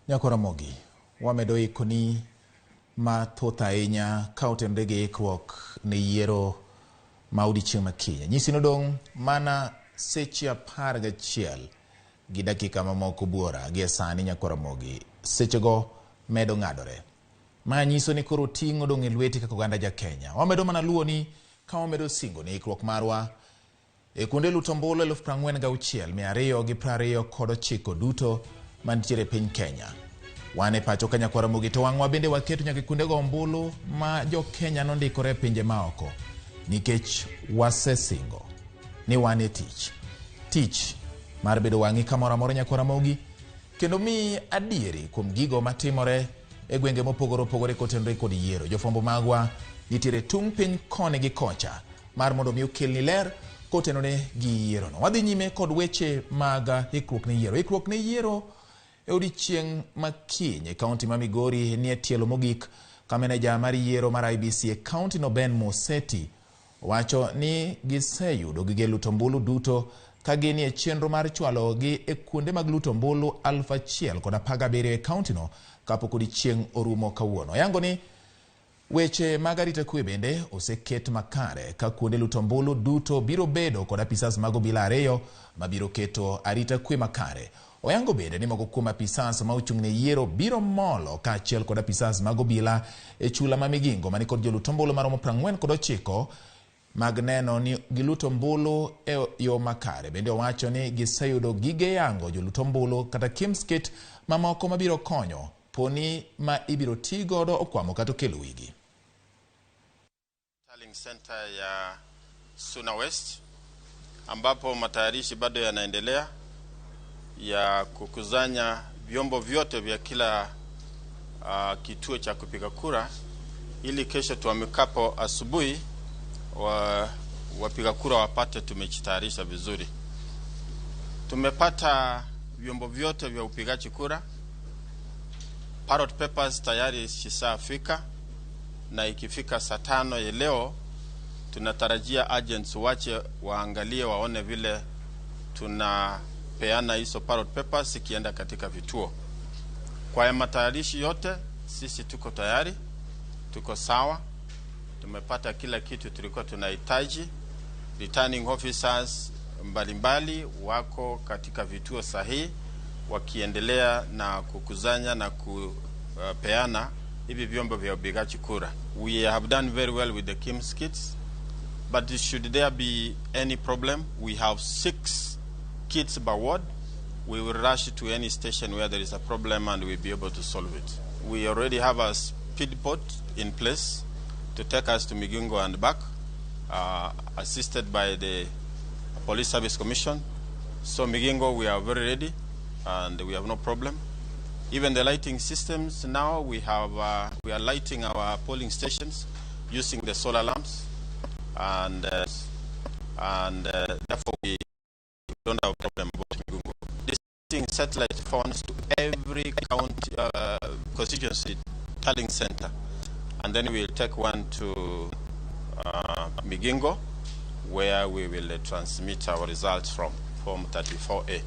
Nyako Ramogi, wamedo ikoni mathoth ahinya ka otenore gi ikruok ne yiero ma odiochieng' ma kiny. Nyisi nodong' mana seche 11 gi dakika mamoko buora gi e sani Nyako Ramogi. Sechego medo ng'adore. Ma nyiso ni koro ting' odong' e lweti kaka oganda ja Kenya. Wamedo mana luwo ni ka wamedo singo ni ikruok marwa e kuonde luto ombulu 46,229 duto mantiere e piny Kenya. Wan e pacho ka Nyakwar Ramogi to wang'wa bende waketo nyaka e kuonde go ombulu ma jo Kenya nondikore e pinje maoko nikech wasesingo ni wan e tich. Tich mar bedo wang'i kamoro amora Nyakwar Ramogi kendo miyi adieri kuom gigo matimore e gwenge mopogore opogore kotenore kod yiero. Jofwambo magwa nitiere tung' piny koni gi kocha mar mondo mi okelni ler kotenore gi yierono. Wadhi nyime kod weche mag ikruok ne yiero. Ikruok ne yiero e odiochieng' ma kiny e kaunti ma Migori nie tielo mogik ka meneja mar yiero mar IEBC e kaunti no Ben Moseti owacho ni giseyudo gige luto ombulu duto ka gin e chenro mar chwalogi e kuonde mag luto ombulu 1017 e kaunti no kapok odiochieng' orumo kawuono. Oyango ni weche mag arita kwe bende oseket makare ka kuonde luto ombulu duto biro bedo kod apisas mag obila ariyo mabiro keto arita kwe makare. Oyango bende ni moko kuom apisas ma ochung' ne yiero biro molo kaachiel kod apisas mag obila e chula ma Migingo mani kod jolut ombulu maromo 49 mag neno ni giluto ombulu e yo makare. Bende owacho ni giseyudo gige yango jolut ombulu kata KIEMS kit mamoko mabiro konyo poni ma ibiro ti godo okwamo kata okelo wigi. Tallying Center ya Suna West ambapo matayarishi bado yanaendelea ya kukusanya vyombo vyote vya kila kituo cha kupiga kura ili kesho tuamkapo asubuhi wapiga kura wapate tumejitayarisha vizuri. Tumepata vyombo vyote vya upigaji kura. Ballot papers tayari zishafika, na ikifika saa 5 ya leo tunatarajia agents wache waangalie waone vile tunapeana hizo ballot papers ikienda katika vituo. Kwa matayarishi yote sisi tuko tayari, tuko sawa, tumepata kila kitu tulikuwa tunahitaji. Returning officers mbalimbali wako katika vituo sahihi wakiendelea na kukusanya na kupeana hivi vyombo vya upigaji kura. We have done very well with the KIEMS kits, but should there be any problem, we have 6 kits per ward. We will rush to any station where there is a problem and we'll be able to solve it. We already have a speedboat in place to take us to Migingo and back, assisted by the Police Service Commission. So Migingo, we are very ready and we have no problem. Even the lighting systems now, we are lighting our polling stations using the solar lamps, and therefore we don't have a problem about Migingo. This thing satellite phones to every county, constituency tallying center, and then we'll take one to Migingo, where we will transmit our results from Form 34A.